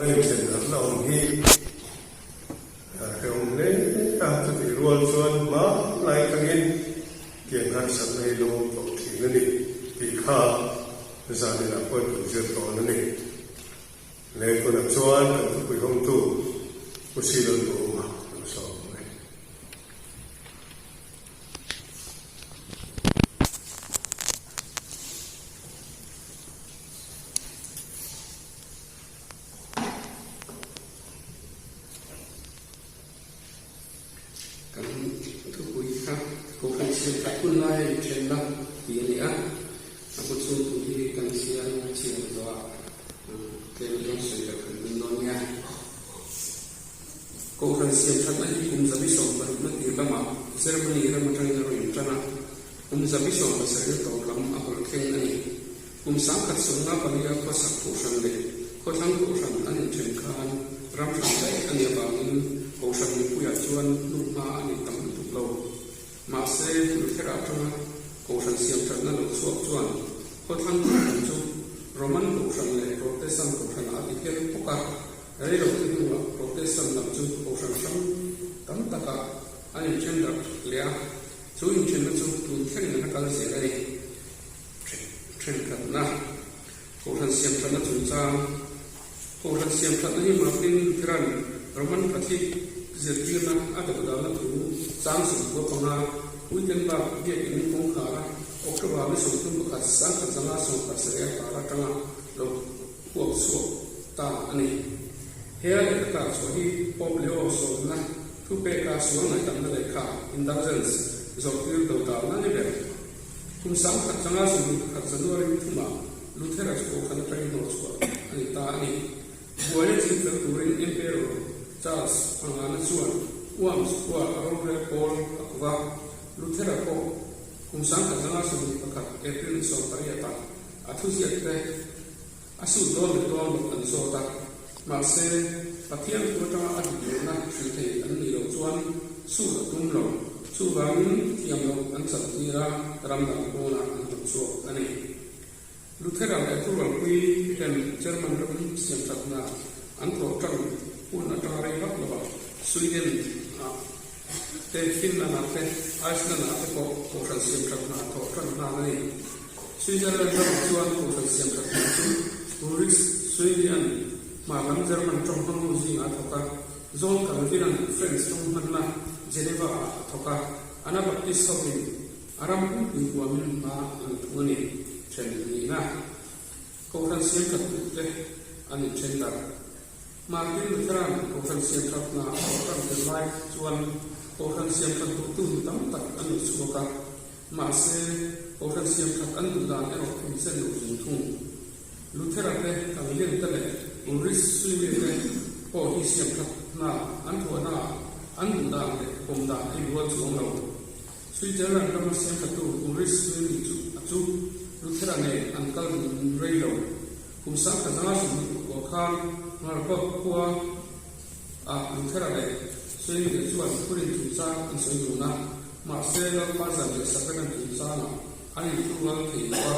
A inthendarhna awm hi a hrehawm hle a, chutih rual chuan hma lai atangin tiang harsatna hi lo awm tawh thin a ni tih kha zaninah pawhin kan zir tawn a ni. Lehkuna chuan kan thupui hawngtu Pu Silon Duhawma lo sawm mai. Kan thupui kha Kohhran siamthat hun laia inthenna tih a ni a, a bu chhung thu hi kan chhiar chhiar zawh ah tlem zawng sawi loh kan tum dawn nia. Kohhran siamthatna hi kum 76 na tir lamah Germany ram atangin a rawn intan a, kum 17 tawp lam a hawlh thleng a ni. Kum 1954 a khawsak Kohhran leh khawthlang Kohhran an inthen khan ram hran daih a nih avangin Kohhran mipuiah chuan hnuhma a nei tam lutuk lo. Mahse, Luther atanga Kohhran siamthatna lo chhuak chuan khawthlang Kohhran chu Roman Kohhran leh Protestant Kohhranah a ti hel bawk a, rei lo te hnuah Protestant lam chu Kohhran hrang tam takah an inthen darh leh a, chu inthenna chu tun thlengin an la kal zel a ni. Thenkhatna, Kohhran siamthatna chungchang, Kohhran siamthatna hi Martin Lutheran Roman Catholic zirtirna a dodalna thu chang 95 Wittenberg biakinn kawngkhara October ni 31 1527 a par atanga lo huap chhuak ta a ni. He a lehkha tar chhuah hi Pope Leo sawmna thupeka sual ngaihdamna lehkha, indulgence, zawrhtir dodalna ni ber. Kum 1921 January ni thumah Luthera chu Kohhran atangin hnawh chhuah a ni ta a ni. Buaina chin fel turin Emperor Charles Pangana chuan Worms khua a rorel pawl a ko va, Luthera pawh kum 1921 April ni 18 ah a thuziak te a sut dawn leh dawn loh an zawt a. Mahse, Pathian thu atanga a dik lohna hrilh thei an nih loh chuan sut a tum lo. Chuvangin thiam loh an chalhtir a, ram dang pawnah an hnawt chhuak a ni. Luthera leh Thurualpui ten German ram siamthatna an thawh tan hun atanga rei vak lova Sweden ah te, Finland ah te, Iceland ah te pawh kohhran siamthatna thawh tan nghal a ni. Switzerland ramah chuan kohhran siamthat hna chu Ulrich Zwinglian hmar lam German tawng hmang ho zingah a thawk a, John Calvin-a'n French tawng hmanna Geneva-ah a thawk a, Anabaptist hovin a ram pumpui huamin hma an la thung a ni. Then nihna Kohhran siamthat duhte an inthen darh. Martin Lutheran Kohhran siamthat hna a thawh tan tel lai chuan Kohhran siamthat duhtu mi tam tak an lo chhuak a. Mahse, Kohhran siamthat an duh dan erawh inchen lo zung thung. Luthera te, Calvin te leh Ulrich Zwingli te pawh hi siamthat hna an thuahna ah an duh dan leh pawm dan a inrual chuang lo. Switzerland rama siamthatu Ulrich Zwingli chu a chu Luthera nen an kal dun rei lo. Kum 1929 khan Marburg khua ah Luthera leh Zwingli chuan thurin chungchang an sawi dun a. Mahse, Lalpa zan leh sacrament chungchangah an inthurual thei lo a,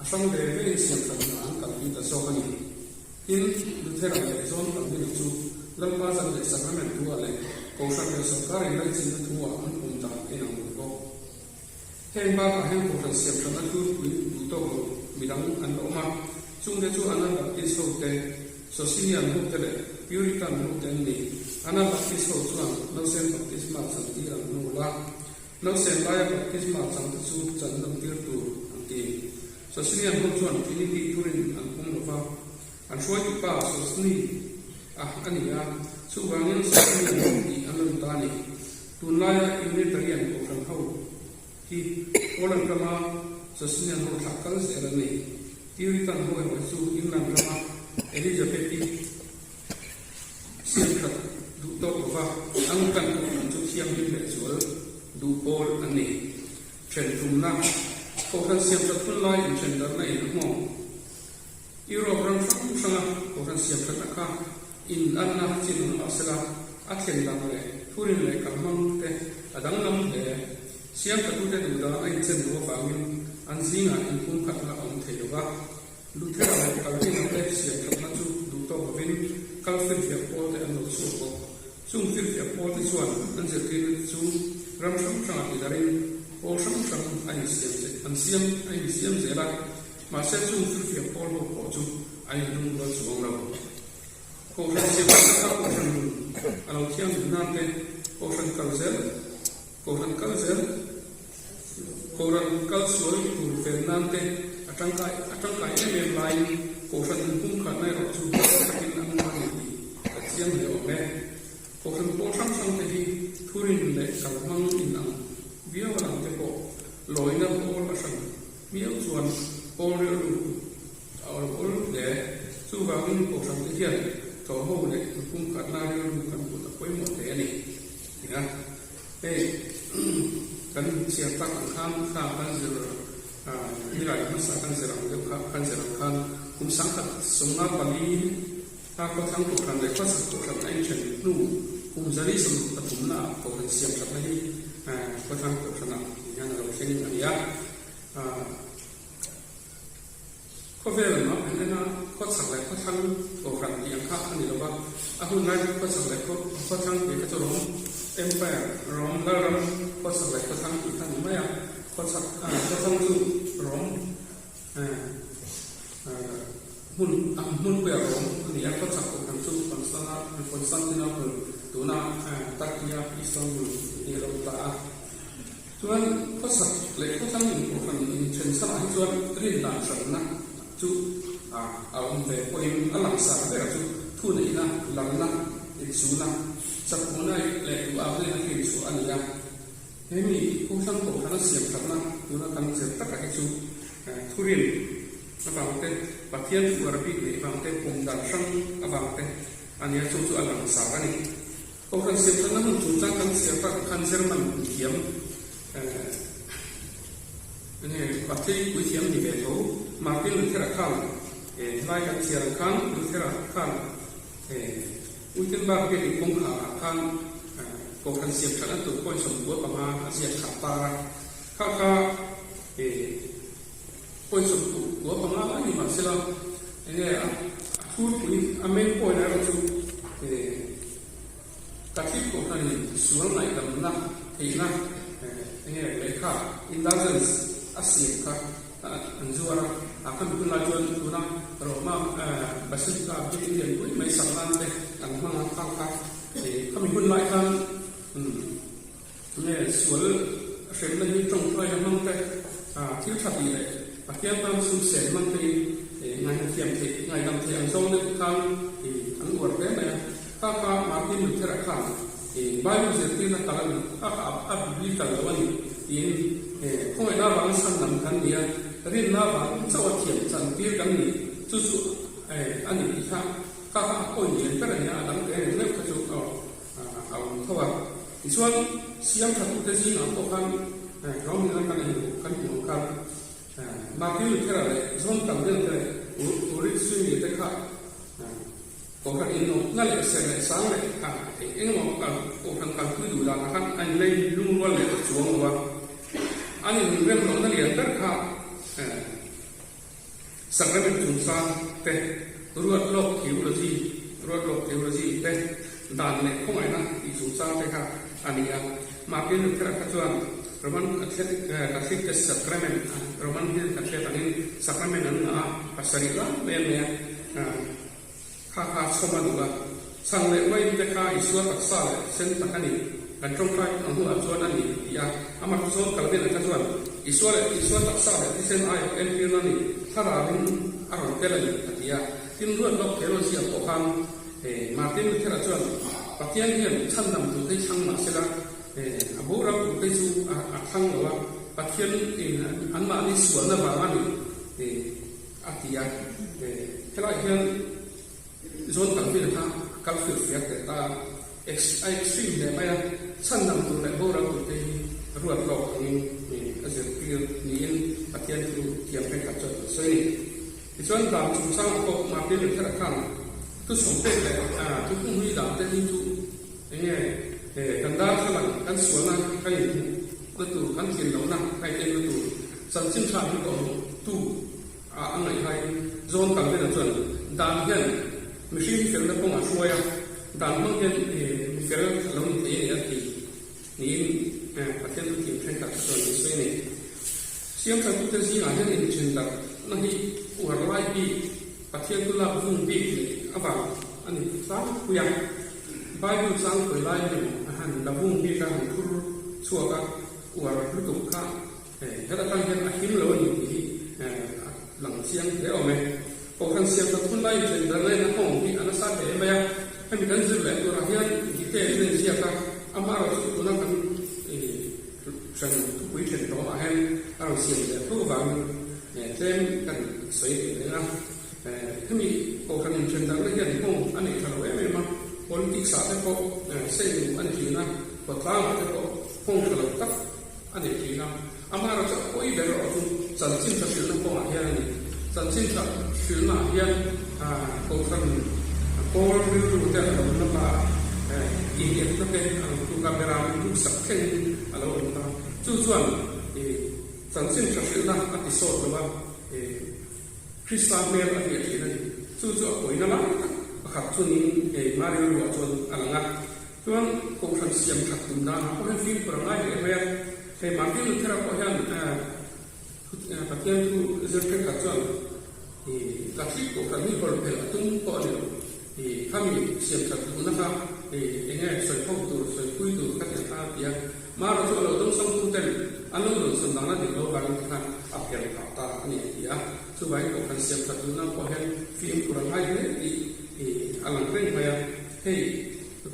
a hrang ve vein siamthatna an kalpui ta zawk a ni. Tin, Luthera leh John Calvin-a chu Lalpa zan leh sacrament thu-ah leh Kohhran leh sawrkar inlaichinna thu-ah an pawm dan a inang lo bawk. Heng bakah hian Kohhran siamthatna thurpui duh tawk lo midang an la awm a, chungte chu Anabaptist hote, Socinian hote leh Puritan hote an ni. Anabaptist ho chuan nausen baptisma chan tir an hnawl a, nausen laia baptisma changte chu chan nawm tir tur an ti. Socinian ho chuan Trinity thurin an pawm lo va, an hruaitu pa Sosni a a ni a, chuvangin Socinian ho tih an rawn ta a ni. Tunlaia Unitarian Kohhran ho hi Poland rama Socinian ho thlah kal zel an ni. Puritan ho erawh hi chu England rama Elizabeth-i siamthat duh tawk lova Anglican Kohhran chu thianghlim leh zual duh pawl an ni. Then tumna, Kohhran siamthat hun lai inthen darhna in a hmawng. Europe ram hrang hranga Kohhran siamthatna kha in anna chin awm mah sela, a thlen dang leh thurin leh kalhmang te a danglam hle. Siamthatute duh dan a inchen loh avangin an zingah inpumkhatna a awm thei lo va, Luthera leh Calvin-a te siamthatna chu duh. Duhtawk lovin kal firfiak pawl te an lo chhuak bawk. Chung firfiak pawl te chuan an zirtirna te chu ram hrang hrangah tidarin pawl hrang hrang a insiam an siam a insiam zel a, mahse chung firfiak pawl ho pawh chu an inlungrual chuang lo. Kohhran siamthatna kha kohhran nun a lo thianghlim nan te, kohhran kal zel, kohhran kal zel, kohhran kal sual tur ven nan te a tangkai a tangkai em em laiin kohhran inpumkhatna erawh chu nasa takin a nung a ni tih ka chiang hle awm e. Kohhran pawl hrang hrang te hi thurin leh kalhmang inang viau a lang te pawh lawina pawl a hran miau chuan pawl rilru A awm awl hle. Chuvangin Kohhran te hian tlawhho leh inpumkhatna rilru kan put a pawimawh hle a ni. Nia, hei kan chhiar tak ang khan kha kan zir nilai hmasa kan zir ang deuh kha kan zir ang khan kum 1054 a khawthlang Kohhran leh khawchhak Kohhran a inthen hnu kum 163 naah Kohhran siamthatna hi khawthlang Kohhranah hian a lo thleng a ni a. Khawvel lam an en a, khawchhak leh khawthlang kohhran tih ang kha a ni lo va, a hun lai khawchhak leh khawthlang tih kha chu Rom Empire, Rom Lalram khawchhak leh khawthlang tih kha a ni mai a, khawchhak khawthlang chu Rom hmun a hmunpuia Rom a ni a, khawchhak kohhran chu Constantinople tuna Turkey-a Istanbul tih hi a lo ta a. Chuan khawsak leh khawthlang inpawhhran inthen chhanah hi chuan rin dan hranna chu a awm ve pawhin a langsar ber chu thuneihna, lalna, inchuna, chakpuna leh duhakna in a hrinchhuah a ni a. He mi khawthlang kohhrana siam thatna tuna kan zir takah hi chu thurin avang te, Pathian thu Arabic neih vang te, pawm dan hrang avang te a nia, chu chu a langsar a ni. Kohhran siamthatna hun chungchang kan chhiar tak khan German puithiam enge Catholic puithiam ni ve tho Martin Luther-a khan helai kan chhiar ang khan Luther-a khan Wittenberg biakin kawngkhar ah khan Kohhran siamthatna tur point 95 a ziak kha a tar a, kha kha point 95 lai ni mahsela enge a thurpui a main point erawh chu Catholic Kohhranin sual ngaihdamna theihna enge lehkha indulgence a siam kha an zuar a, a khami hun lai chuan tuna Roma Basilica biak in lian pui mai sak nan te an hmang a, khang kha khami hun lai khan enge sual hremna hi tawngtaina hmang te thil tha tih leh Pathian tan sum sen hmang te hi ngaihna thiam theih ngaihdam theih ang zawng deuh khan an uar hle mai a. Kha kha Martin Luther-a khan Bible zirtirna kal a ni, kha kha a biblical lo a ni tiin khawngaihna avangin chhan lam kan ni a, rinna avang chauh a thiam chan tir kan ni, chu chu a ni tih kha kha kha a point lian ber a ni a, a dang te reng reuh kha chu a awm tho a. Tichuan siam thatute zingah pawh khan Romney-a kan inhmuh kan hmuh ang khan Martin Luther-a leh John Calvin-a te leh Ulrich Zwingli te kha Kohhran inawpna leh ser leh sang leh kha eng eng emaw Kohhran kalpui duh danah khan a inlei lungrual leh ta chuang lo a. An inrem lohna lian ber kha Sacrament chungchang te, ruat lawk theology, ruat lawk theology te, dan leh khawngaihna tih chungchang te kha a ni a. Martin Luther-a kha chuan Roman Catholic te sacrament, Roman hian kan hriat angin sacrament an ngah a, pasarih lai mai an nei a. Kha kha chhawm a duh a, chhang leh uain te kha Isua taksa leh sen tak a ni, kan tawngtai ang hnuah chuan a ni, ti a. Amah chuan Calvin-a kha chuan, Isua leh Isua taksa leh thisen aiawh entirna ni, thlarauin a rawn tel a ni, a ti a. Tin, ruat lawk theology ah pawh khan Martin Luther-a chuan, Pathian hian chhandam tur te hi thlang mah sela, a boral tur te chu a thlang lo a, Pathian in anmahni sualna vang a ni, A ti a, helaiah hian John Calvin-a kha a kal fir fiak leh ta a, a extreme hle mai a, chhandam tur leh boral tur te hi ruat lawk angin a zirtir niin Pathian thu thiam thenkhat chuan an sawi a ni. Tichuan dan chungchangah pawh Martin Luther-a khan thusawm pek leh thuphunghlui dan te hi chu enge kan darthlalang kan sualna kan inhmuhna tur kan tlinlohna kan inenna tur Chanchin tha min tawh tu a a ngaih laiin John Calvin-a chuan dan hian Mihring hi felna kawngah hruai a, dan hmang hian mi fel a lo ni thei a ni a ti niin Pathian thuthiam thenkhat te chuan min sawi a ni. Siamthatute zingah hian inthen darhna hi uar lai bik Pathian chu lak vung bik leh avang a ni tlangpui a. Bible chang kawi lai emaw a han la vung bik a han thur chhuak a, uar lutuk kha He atang hian a him lo a ni tih hi a lang chiang hle awm e. Kohhran siamthat hun laiin then darna in a hawng hi a nasa hle mai a, hemi kan zir leh turah hian detail in a inziak a, amaherawhchu chu tuna kan hran thupui then tawhah hian a rawn siam leh tho vangin tlem kan sawi ve reng a. Hemi kohhran inthen darna hian hawng a nei tha lo em em a, politics ah te pawh seng a ni thin a, khawtlangah te pawh hawng tha lo tak a nei thin a, amaherawhchu a pawi ber erawh chu chanchin tha hrilhna kawngah hian a ni. Chanchin tha hrilhnaah hian Kohhran kawl rilru te a lo na ta a, inepna te a lo tuk a, beram duhsak thlengin a lo awm ta. Chu chuan chanchin tha hrilhna a ti sawt lo a, Krista hmel a hliah thin a ni. Chu chu a pawina lai tak pakhat chu niin hei hma rilruah chuan a lang a. Chuan Kohhran siam that tum danah pawh hian fimkhur a ngai hle mai a. Hei Martin Luthera pawh hian Pathian thu zir thenkhat chuan Catholic Kohhran hi hawl phelh a tum pawh a ni lo. Khami siam that duhna kha eng nge sawi ho tur, sawi pui tur kha ti a ti a. Mara chu a lo dawngsangtu ten an lo dawnsawn dangna dik lo vangin ti khan a phelh phah ta a ni a ti a. Chuvangin Kohhran siam that duhna pawh hian fimkhur a ngai hle tih a lang reng mai a. Hei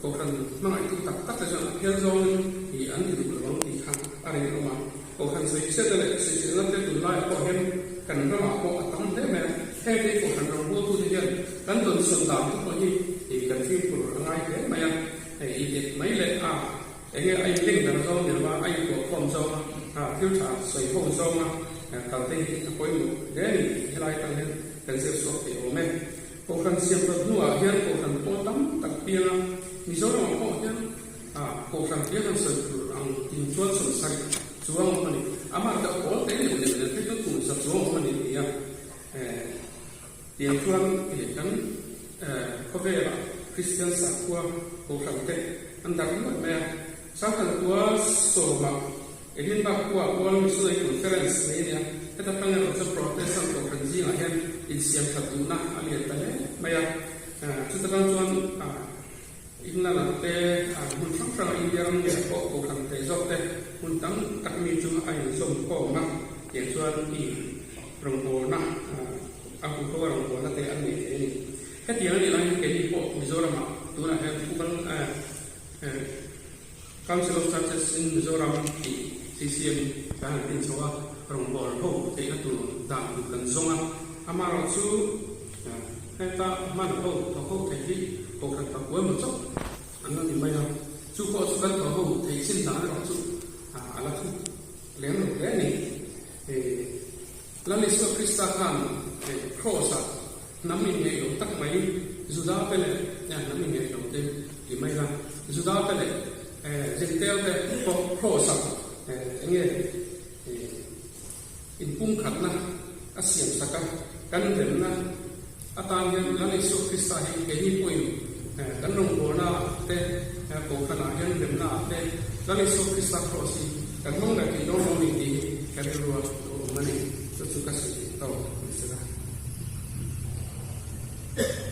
Kohhran hmangaihtu tak tak te chuan a phial zawngin ih an ti duh lo ang tih kha a rinawm a. Kohhran sawichhiatna leh sawichhiatna te tunlaiah pawh hian kan ramah pawh a tam hle mai a. Heng te hi Kohhran rawngbawltute hian kan dawnsawn dan te pawh hi ih kan fimkhur a ngai hle mai a. Hei i dik mai leh a enge a inleng dar zawng ni lova a intuahkhawm zawng a thil tha sawi ho zawnga kal te hi a pawimawh hle a ni tih helai atang hian kan zir chhuak thei awm e. Kohhran siam rat hnuah hian Kohhran pawl tam tak piang a, Mizoramah pawh hian Kohhran piang han sawi tur ang tin chuan 70 chuang awm a ni. Amah deuh pawl te neuh neuh nen phei chuan kum za chuang awm a ni ti a. Tiang chuan kan khawvelah Kristian sakhua Kohhran te an darh nuaih mai a. Sangkhat khua sawmah Edinburgh khua World Missionary Conference nei a nia. Heta tang erawh chuan Protestant Kohhran zingah hian insiam that duhna a lian ta hle mai a. Chuta tang chuan England-ah te, hmun hrang hrangah India ram ngeiah pawh Kohhran te zawk te hmun tam tak mi chu a inzawm khawm a. Tiang chuan i rawngbawlna, a huho a rawngbawlna te an nei thei a ni. Hetiang a nih laiin keini pawh Mizoramah tunah hian Google Council of Churches in Mizoram tih CCM kan han din chho a, rawngbâwl ho theihna tur dan tur kan zawng a. Amaherawhchu heta hman ho thawk ho theih hi Kohhran tak uai maw chauh an la ni mai a, chu pawh chu kan thawh ho theih chin dan erawh chu a la thuk lem lo hle a ni. Lal Isua Krista khan Kraws-ah Hnam inngeih lo tak mai Juda te leh hnam inngeih lo te ti mai la, Juda te leh Jentail te pawh cross ah enge inpumkhatna a siam sak a, kan remna atan hian Lal Isua Krista hi keini pawhin kan rawngbawlna te Kohhran ah hian remna ah te Lal Isua Krista cross hi kan hmang leh thei dawn lo ni tih hi ka rilru a lo awm a ni. Chu chu ka sawi.